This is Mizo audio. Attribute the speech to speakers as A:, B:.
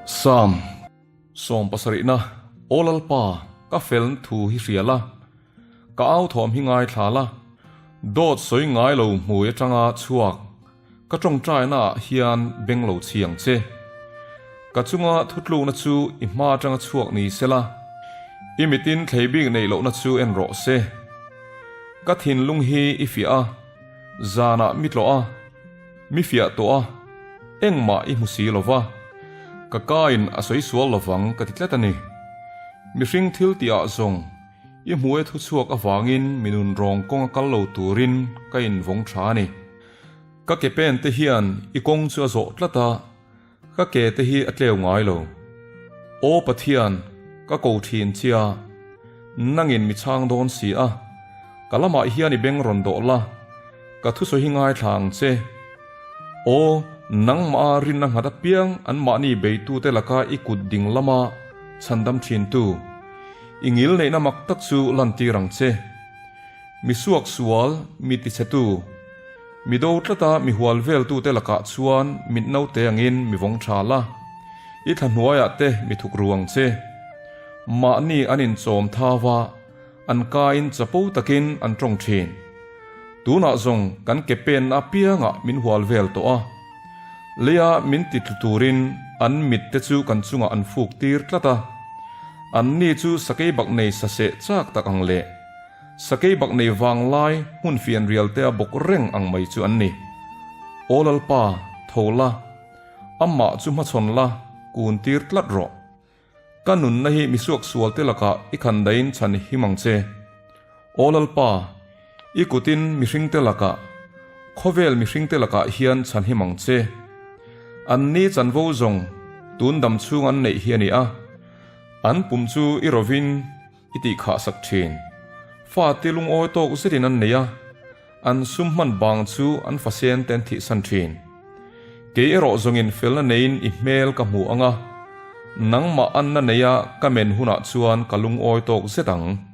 A: Sam, Sawmpasarihna, Aw Lalpa, ka feln thu hi hria la, ka au thawm hi ngaithla la, dawt sawi ngai lo hmui atanga chhuak ka tawngtaina ah hian beng lo chhi ang che. Ka chunga thutlukna chu i hma atanga chhuak ni sela, i mitin thlei bik neih lohna chu en rawh se. Ka thinlung hi i fiah a, zanah mi tlawh a, Mi fiah tawh a, engmah i hmu si lo va, ka kain a sawi sual lo vang ka ti tlat a ni. Mihring thil tihah zawng i hmue thu chhuak avangin mi nun rawng kawng a kal lo turin ka invawng tha a ni. Ka ke pen te hian i kawng chu a zawh tlat a, ka ke te hi a tleu ngai lo. Aw Pathian, ka ko thin che a, nangin mi chhang dawn si a, ka lamah hian i beng rawn dawh la, Ka thusawi hi ngaithla ang che. Aw, nangmah rinna nghat apiang anmahni beitute laka i kut ding lama chhandam thintu, i ngil neihna mak tak chu lantir ang che. Mi suak sual, mi tichhetu, mi do tlata mi hual veltute lakah chuan mit naute angin mi vawng tha la, i thla hnuaiah te mi thuk ru ang che. Mahni an inchawm thava, An kain chapo takin an tawng thin. Tunah zawng kan ke penna apiangah min hual vel tawh a. Leia min ti tlu turin an mit te chu kan chungah an fuk tir tlat a. Anni chu sakei bak nei saseh chak tak ang leh sakei bak nei vanglai hmun fian rial te a bawk reng ang mai chu an ni. Aw Lalpa, tho la, amah chu hmachhawn la, kun tir tlat rawh. Ka nunna hi misuak sualte lakah i khandaiin chhan him ang che. Aw Lalpa, i kutin mihringte lakah, khawvel mihringte lakah hian chhan him ang che. Anni chanvo zawng tun dam chhung an neih hi a ni a, an pum chu i rovin i tihkhah sak thin. Fate lungawi tawk zetin an nei a, an sum hman bang chu an fasen te an thihsan thin. Kei erawh zawngin felna neiin i hmel ka hmu ang a, nangmah anna neia ka men hunah chuan ka lungawi tawk zet ang.